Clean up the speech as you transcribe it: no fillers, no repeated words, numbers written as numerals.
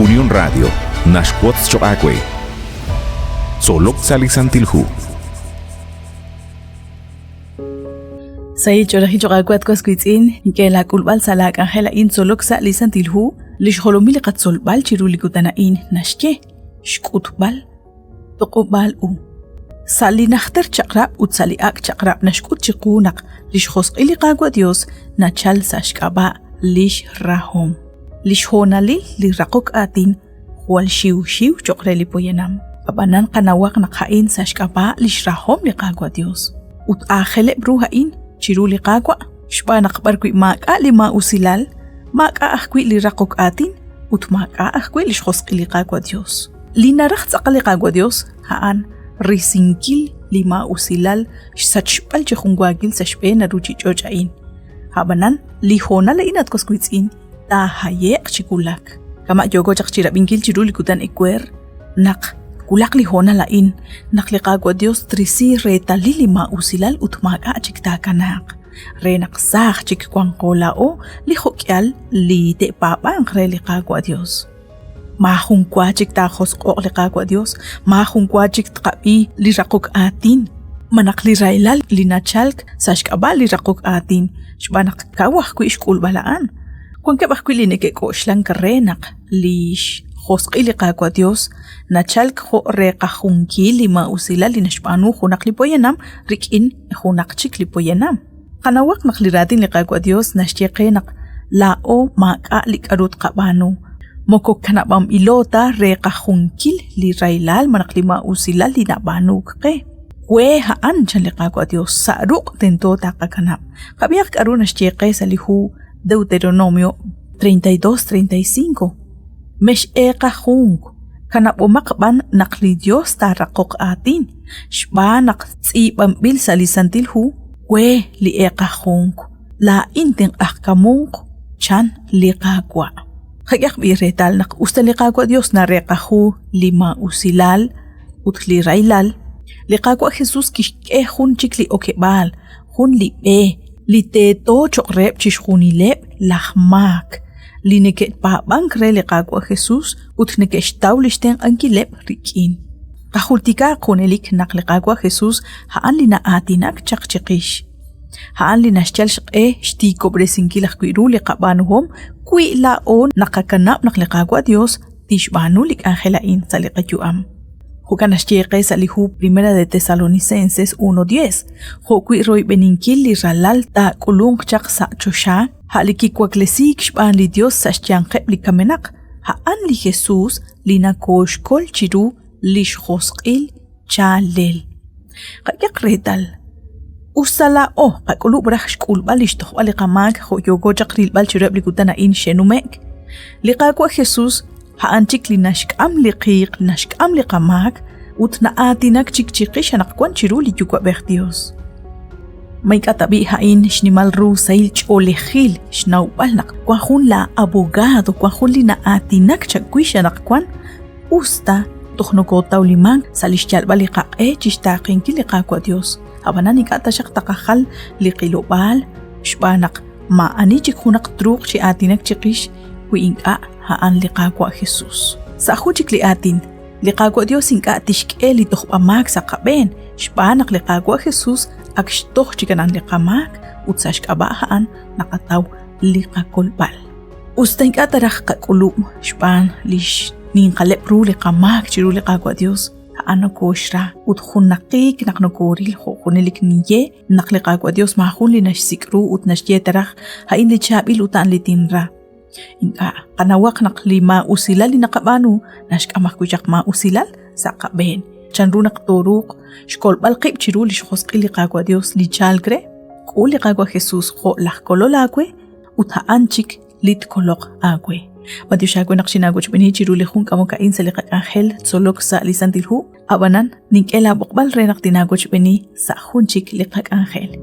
Unión Radio naxwotz choq' aawe. Tzolok sa' li Santil Hu. Sahil ch'oolejil choq' aawe at was wiitz'in, nink'e laak'ulb'al sa' laak'anjel a'in tzolok sa' li Santil Hu, li xjolomil li qatzolb'al chiru li kutan a'in naxye xk'utb'al toq'ob'aal u. Sa' li Najter Chaq'rab' ut sa' li Ak' Chaq'rab' naxk'ut chiqu naq li xjosq'il li Qaawa' Dios nachal sa' xk'ab'a' lix rahom. Lix hoonalil li raqok aatin jwal xiwxiw cho'q re li poyanam. Ab'anan qanawaq naq a'in sa' xk'ab'a' lix rahom li Qaawa' Dios. Ut aajeleb' ru a'in chiru li Qaawa' xb'aan naq b'arwi' maak'a' li maa'usilal, maak'a' ajwi' li raqok aatin ut maak'a' ajwi' li xjosq'il li Qaawa' Dios. Li naraj tz'aqal li Qaawa' Dios a'an risinkil li maa'usilal xsachb'al chi junwaakil sa' xb'een a ruuchich'och' a'in. A'b'anan, li hoonal a'in at was wiitz'in taahaye'q chi wulak. Kama' yooko chaq chirab'inkil chiru li kutan ewer naq wulaq li hoonal a'in naq li Qaawa' Dios trisi reetalil li maa'usilal ut maak'a' chik taakanaaq, re naq saaj chik wanqo laa'o li jo'k'ihal li te'paab'anq re li Qaawa' Dios. Maajun wa chik taajosq'o'q li Qaawa' Dios, maajun wa chik tqab'i li raqok aatin, malaj li rahilal li nachalk sa' xk'ab'a' li raqok aatin, xb'aan naq kaw ajwi' xk'ulb'al a'an. Wankeb' ajwi' li neke'k'oxlank re naq li xjosq'il li Qaawa' Dios nachalk jo' reeqajunkil li maa'usilal li naxb'aanu junaq li poyanam rik'in junaq chik li poyanam. Qanawaq naq li raatin li Qaawa' Dios naxye qe naq laa'o maak'a' li k'aru tqab'aanu, moko kanab'anb'ilo ta reeqajunkil li rahilal malaj li maa'usilal li nab'aanuuk qe. We a'an, chan li Qaawa' Dios, sa' ruq' tento taqakanab'. Qab'ihaq k'aru naxye qe sa' li hu Deuteronomio 32:35. Mex'eeqajunk, kanab'omaq b'an naq li Dios taaraqoq aatin, xb'aan naq tz'iib'anb'il sa' li Santil Hu, We li eeqajunk, laa'in tinq'ajkamunq, chan li Qaawa'. Qak'ehaq b'i' reetal naq us ta li Qaawa' Dios nareeqaju li maa'usilal ut li rahilal, li Qaawa' Jesus kixk'e jun chik li okeb'aal, jun li b'e li teeto cho'q reheb' chixjunileb' laj maak li neke'paab'ank re li Qaawa' Jesus ut neke'xtaw li xtenq'ankileb' rik'in. Qajultikaaq junelik naq li Qaawa' Jesus a'an li na'aatinak chaq chiqix. A'an li naxyal xq'e xtiikob'resinkil ajwi' ru li qab'aanuhom wi laa'o naqakanab' naq li Qaawa' Dios tixb'aanu li k'anjel a'in sa' li qayu'am. Jo'kan naxye qe sa' li hu Primera de Tesalonicenses 1:10, jo'wi' royb'eninkil li Ralal taak'ulunq chaq sa' choxa, a' li kiwaklesiik xb'aan li Dios sa' xyanqeb' li kamenaq, a'an li Jesus li nakooxkol chiru li xjosq'il chaalel. Qak'ehaq reetal, us ta laa'o qak'ulub' raj xk'ulb'al li xtojb'al li qamaak jo' yooko chaq rilb'al chiruheb' li kutan a'in xe'nume'k, li Qaawa' Jesus a'an chik li naxk'am li qiiq, naxk'am li qamaak ut na'aatinak chik chiqix anaqwan chiru li Yuwa'b'ej Dios. Ma ink'a' tab'i' a'in xnimal ru sahil ch'oolejil xnawb'al naq wan jun laa abogado, wan jun li na'aatinak chawix anaqwan, us ta toj nokootawlimank sa' lix yalb'al li qaq'e chixtaaqenkil li Qaawa' Dios, ab'anan ink'a' taxaq taqajal li qilob'aal xb'aan naq maa'ani chik junaq truuq chi aatinak chiqix wi ink'a' a'an li Qaawa' Jesus. Sa' jun chik li aatin, li Qaawa' Dios ink'a' tixk'e li tojb'amaak sa' qab'een xb'aan naq li Qaawa' Jesus ak xtoj chik aran li qamaak ut sa' xk'ab'a' a'an naqataw li qakolb'al. Us ta ink'a' taraj qak'ulub' xb'aan li xninqaleb' ru li qamaak chiru li Qaawa' Dios, a'an nokooxra ut junnaqiik naq nokooril jo' junelik ninye naq li Qaawa' Dios maajun li naxsik' ru ut naxye taraj a'in li chaab'il ut a'an li tinra. Ink'a', qanawaq naq li maa'usilal li naqab'aanu naxk'am ajwi' chaq maa'usilal sa' qab'een. Chanru naq tooruuq xkolb'al qib' chiru li xjosq'il li Qaawa' Dios li chalk re? K'ul li Qaawa' Jesus jo' laj Kolol aawe ut a'an chik li tkoloq aawe. B'antiox aawe naq xinaawochb'eeni chiru li jun k'amok a'in sa' li qak'anjel tzolok sa' li Santil Hu, ab'anan nink'e laab'oqb'al re naq tinaawochb'eeni sa' jun chik li qak'anjel.